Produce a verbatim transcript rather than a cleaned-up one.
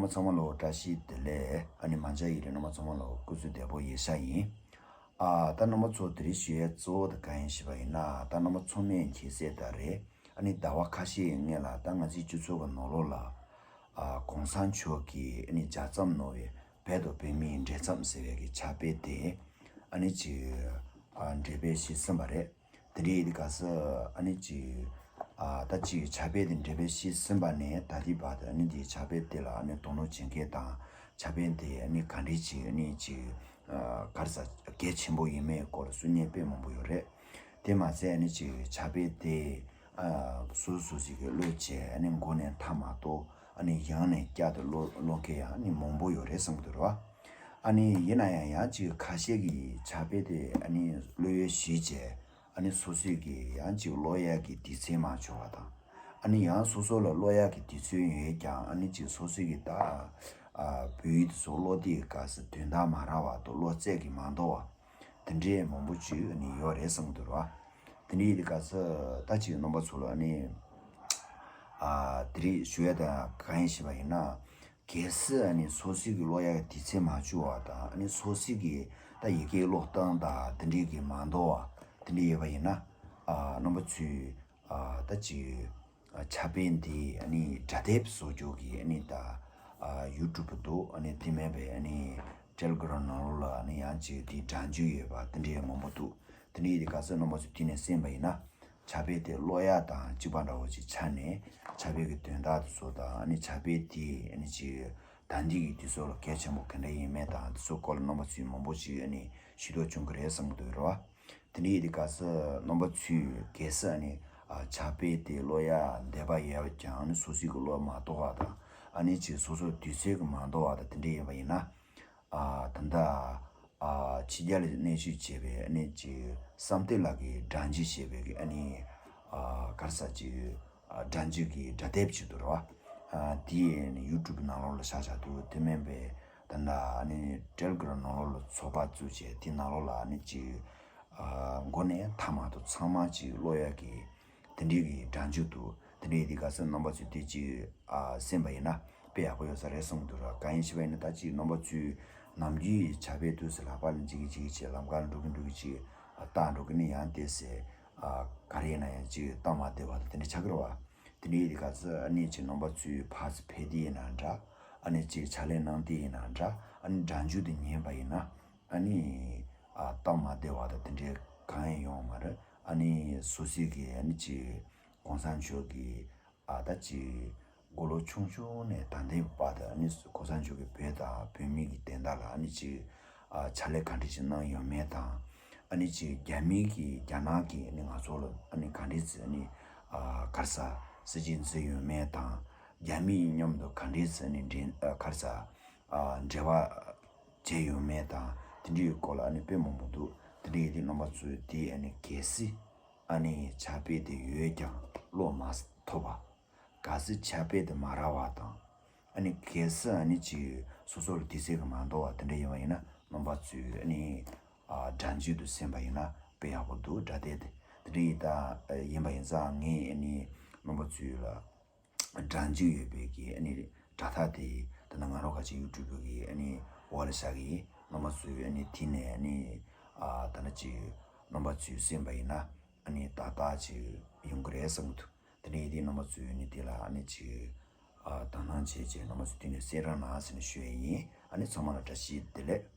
རྣམ་པ་ཚང་མ་ལ་བཀྲ་ཤིས་བདེ་ལེགས། ཨ་ནི་མ་འཇའ་ཡི་རེད། རྣམ་པ་ཚང་མ་ལ་སྐུ་གཟུགས་བདེ་པོ་ཡིན་ཤག་ཡིན། ཨ་ད་རྣམ་པ་ཚོ་དེ་རིང་ཞུ་ཡས་གཙོ་བོ་དེ་གང་ཡིན་ཞུས་པ་ཡིན་ན། ད་རྣམ་པ་ཚང་མས་མཁྱེན་གསལ་ལྟར་རེད། ཨ་ནི་ཟླ་བ་ཁ་ཤས་སྔོན་ལ་ད་ང་ཚོའི་སྤྱི་ཚོགས་ཀྱི་ནང་ལོགས་ལ་ཨ་གོང་ས་མཆོག་གིས་ཨ་ནི་ལྗགས་རྩོམ་གནང་བའི་བོད་དང་བོད་མིའི་འབྲེལ་མཚམས་ཟེར་བའི་གི་ཕྱག་དཔེ་དེ་ཨ་ནི་ཅིག་ཨ་འགྲེམས་སྤེལ་བྱས་ཟིན་པ་རེད། དེ་འདྲ་ཡིན་དུས་སྐབས་སུ་ཨ་ནི་ཅིག་ཨ་ད་ཅིག་ཕྱག་དཔེ་དེ་འགྲེམས་སྤེལ་བྱས་ཟིན་པ་ནས་ད་ལྟའི་བར་དུ་ཨ་ནི་དེའི་ཕྱག་དཔེ་དེ་ལ་ཨ་ནི་དོ་སྣང་བྱེད་མཁན་དང་། ཕྱག་དཔེ་དེ་ཨ་ནི་ག་འདྲ་ཅིག་ཨ་ནི་ཅིག་ཨ་ག་རེ་ཟ། གལ་ཆེན་པོ་ཡིན་མིན་སྐོར་གསུང་མཁན་དཔེ་མང་པོ་ཡོད་རེད། དེ་མ་ཟད་ཨ་ནི་ཅིག་ཕྱག་དཔེ་དེ་ཨ་སོ་སོ་ཞིག་གིས་ཀློག་བྱས་ཨ་ནི་མགོ་ནས་མཐའ་མ་གཏོགས་ཨ་ནི་ཡང་ནས་བསྐྱར་དུ་ཀློག་ཀློག་མཁན་ཡང་ཨ་ནི་མང་པོ་ཡོད་རེད་བསམ་གྱི་འདུག་རེད་བ། ཨ་ནི་ཡིན་ན་ཡང་ཡང་ཅིག་ཁ་ཤས་ཀྱིས་ཕྱག་དཔེ་དེ་ཨ་ནི་ཀློག་ཡས་ཞུས་བྱས། ཨ་ནི་སོ་སོས་ཀྱིས་ཡང་ཅིག་ཀློག་ཡག་གི་དུས་ཚོད་མ་འཁྱོལ་བ་དང་། ཨ་ནི་ཡང་སོ་སོ་ལ་ཀློག་ཡག་གི་དུས་ཚོད་ཡོད་ཀྱང་ཨ་ནི་ཅིག་སོ་སོས་ཀྱིས་ད་ཨ་བོད་ཡིག་དེ་ཚོ་ཀློག་དུས་སྐབས་སུ་དོན་དག་མ་རག་པ་དང་ཀློག་རྩལ་གྱིས་མ་འདང་བ། དེ་འདྲའི་མང་པོ་ཅིག་ཨ་ནི་ཡོད་རེད་བསམ་གྱི་འདུག་རེད་བ། དེ་འདྲ་ཡིན་དུས་སྐབས་སུ་ད་ཅིག་རྣམ་པ་ཚོ་ལ་ཨ་ནི་ཨ་དེ་རིང་ཞུ་ཡ་དང་གང་ཡིན་ཞུས་པ་ཡིན་ན། གལ་སྲིད་ཨ་ནི་སོ་སོའི་གི་ཀློག་ཡག་གི་དུས་ཚོད་མ་འཁྱོལ་བ་དང་། ཨ་ནི་སོ་སོའི་གི་ད་ཡི་གེ་ཀློག་སྟངས་དང་དེ་འདྲའི་གི་མ་འདང་བ་དེ་འདྲ་ཡོད་པ་ཡིན་ན། ཨ་རྣམ་པ་ཚོས་ཨ་ད་ཅིག་ཨ་ཕྱག་དཔེ་འདི་ཨ་ནི་སྒྲ་དེབ་བཟོ་རྒྱུ་གི་ཨ་ནི་ད་ཨ་ཡུ་ཊུབ་འདུག་ཨ་ནི་དེ་མིན་པའི་ཨ་ནི་ཊེ་ལི་གྷི་རམ་ནང་ལོགས་ལ་ཨ་ནི་ཡང་ཅིག་དེའི་སྒྲ་འཇུག་ཡོད་པ་དེ་འདྲའི་མང་པོ་འདུག་དེ་འདྲ་ཡིན་དུས་སྐབས་སུ་རྣམ་པ་ཚོས་དེ་ནས་གསན་པ་ཡིན་ན། ཕྱག་དཔེ་དེ་ཀློག་ཡག་དང་གཅིག་པ་འདྲ་བོ་ཅིག་ཆགས་ནས། ཕྱག་དཔེ་གི་དོན་དག་དེ་ཚོ་དང་། ཨ་ནི་ཕྱག་དཔེ་དེ་ཨ་ནི་ཅིག་ད་ལྟའི་གི་དུས་ཚོད་ལ་གལ་ཆེན་པོ་ག་འདྲ་ཡིན་མིན་དང་། དེ་ཚོ་སྐོར་ལ་རྣམ་པ་ཚོས་མང་པོ་ཅིག་ཨ་ནི་ཤེས་རྟོགས་བྱུང་གི་རེད་བསམ་གྱི་འདུག་རེད་བ། དེ་འདྲ་ཡིན་དུས་སྐབས་སུ་རྣམ་པ་ཚོས་གལ་སྲིད་ཨ་ནི་ཨ་ཕྱག་དཔེ་དེ་ཀློག་ཡག་འདོད་པ་ཡོད་ཀྱང་། ཨ་ནི་སོ་སོས་གི་ཀློག་མ་ཐུབ་པ་དང་། ཨ་ནི་ཅིག་སོ་སོ་དུས་ཚོད་གི་མ་འདང་བ་དང་དེ་འདྲ་ཡིན་པ་ཡིན་ན། ཨ་ད་ལྟ་ཨ་ཕྱི་རྒྱལ་ལ་གནས་སྤོས་བྱས་པའི་ཨ་ནི་ཅིག་བསམ་གཏན་ལགས་ཀྱི་སྒྲ་འཇུག་ཞེས་པའི་གི་ཨ་ནི་ཨ་ག་རེ་ཟ། ཅིག་ཨ་སྒྲ་འཇུག་གི་སྒྲ་དེབ་ཅིག་འདུག་རེད་བ། ཨ་དེ་ཨ་ནི་ཡུ་ཊུབ་ནང་ལོགས་ལ་བཞག་བཞག་འདུག་དེ་མིན་པའི་ད་ལྟ་ཨ་ནི་ཊེ་ལི་གྷི་རམ་ནང་ལོགས་ལ་ཚོགས་པ་བཙུགས་བྱས། དེ་ནང་ལོགས་ལ་ཨ་ནི་ཅིག་ཨ་མགོ་ནས་མཐའ་མ་དང་ཚང་མ་ཅིག་ཀློག་ཡག་གི་དེ་འདྲའི་གི་སྒྲ་འཇུག་འདུག་དེ་འདྲའི་དེ་ག་སེ་རྣམ་པ་ཚོས་དེ་ཅིག་ཨ་གསན་པ་ཡིན་ན་དཔེ་ཡག་པོ་ཡོད་ས་རེད་བསམ་གྱི་འདུག་ར། གང་ཡིན་ཞུས་པ་ཡིན་ན། ད་ཅིག་རྣམ་པ་ཚོས་ནམ་རྒྱུན་ཕྱག་དཔེ་དུས་སུ་ལག་པ་ལ་འཇིགས་ཀྱི་འཇིགས་ཀྱི་བྱས། ལམ་ཁ་ལ་འགྲོ་གི་འགྲོ་གི་བྱས། ཨ་བལྟ་འགྲོ་གི་ནི་ཡང་དེ་སེ་ཨ་ག་རེ་ཡིན་ན་ཡང་ཅིག་སྟབས་མ་བདེ་བ་དང་དེ་འདྲ་ཆགས་ཀྱི་རེད་བ། དེ་འདྲའི་དེ་ག་སེ་ཨ་ནི་ཅིག་རྣམ་པ་ཚོས་ཕར་ཚུར་ཕེབས་དུས་ཡིན་ན་འདྲ། ཨ་ནི་ཅིག་ཕྱག་ལས་གནང་དུས་ཡིན་ན་འདྲ། ཨ་ནི་སྒྲ་འཇུག་དེ་ཉན་པ་ཡིན་ན། ཨ་ནི་ཨ་སྟབས་མ་བདེ་བ་དང་དེ་འདྲའི་གང་ཡང་ཡོང་མ་རེད། ཨ་ནི་སོ་སོའི་གི་ཨ་ནི་ཅིག་གོང་ས་མཆོག་གི་ཨ་ད་ཅིག་མགོ་ལོག་ཆུང་ཆུང་ནས་ད་ལྟའི་བར་དུ་ཨ་ནི་གོང་ས་མཆོག་གིས་བོད་དང་བོད་མི་གི་བདེན་མཐའ་ལ་ཨ་ནི་ཅིག་ཨ་ཕྱག་ལས་ག་འདྲ་ཅིག་གནང་ཡོད་མེད་དང་། ཨ་ནི་ཅིག་རྒྱ་མི་གིས་རྒྱ་ནག་གིས་ཨ་ནི་ང་ཚོ་ལ་ཨ་ནི་ག་འདྲ་ཅིག་ཨ་ནི་ཨ་ག་རེ་ཟ། སྲིད་ཇུས་འཛིན་ཡོད་མེད་དང་། རྒྱ་མི་མཉམ་དུ་ག་འདྲ་ཅིག་ཨ་ནི་འབྲེལ་ཨ་ག་རེ་ཟ། ཨ་འབྲེལ་བ་བྱས་ཡོད་མེད་དང་། དེ་འདྲའི་སྐོར་ལ་ཨ་ནི་དཔེ་མང་པོ་འདུག་དེ་འདྲ་ཡིན་དུས་རྣམ་པ་ཚོས་དེ་ཨ་ནི་གལ་སྲིད་ཨ་ནི་ཕྱག་དཔེ་དེ་ཡོད་ཀྱང་ཀློག་མ་ཐུབ་པ། གལ་སྲིད་ཕྱག་དཔེ་དེ་མ་རག་པ་དང་། ཨ་ནི་གལ་སྲིད་ཨ་ནི་ཅིག་སོ་སོར་དུས་ཚོད་ཀྱིས་མ་འདང་བ་དེ་འདྲ་ཡིན་པ་ཡིན་ན། རྣམ་པ་ཚོས་ཨ་ནི་ཨ་སྒྲ་འཇུག་ཏུ་གསན་པ་ཡིན་ན་དཔེ་ཡག་པོ་འདུག་སྒྲ་དེབ་དེ། དེ་འདྲ་ཡིན་ད་ཡིན་པ་ཡིན་ཙང་། ངས་ཨ་ནི་རྣམ་པ་ཚོ་ལ་སྒྲ་འཇུག་ཡོད་པའི་གི་ཨ་ནི་སྒྲ་ཐག་དེ་ད་ནང་ང་རང་ག་ཅིག་ཡུ་ཊུབ་གི་ཨ་ནི་འོག་ལ་བཞག་གི་ཡིན། རྣམ་པ་ཚོས་ཨ་ནི་དེ་ནས་ཨ་ནི་ཨ་ད་ནི་ཅིག་རྣམ་པ་ཚོས་གསན་པ་ཡིན་ན་ཨ་ནི་ཏག་ཏག་ཅིག་ཡོང་གི་རེད་བསམ་གི་འདུག་དེ་འདྲ་ཡིན་དུས་རྣམ་པ་ཚོས་ཨ་ནི་དེ་ལ་ཨ་ནི་ཅིག་ཨ་དོ་སྣང་བྱས་བྱས། རྣམ་པ་ཚོས་དེ་ནས་གསན་རོགས་གནང་ཟེར་ནས་ཞུ་ཡས་ཡིན། ཨ་ནི་ཚང་མ་ལ་བཀྲ་ཤིས་བདེ་ལེགས།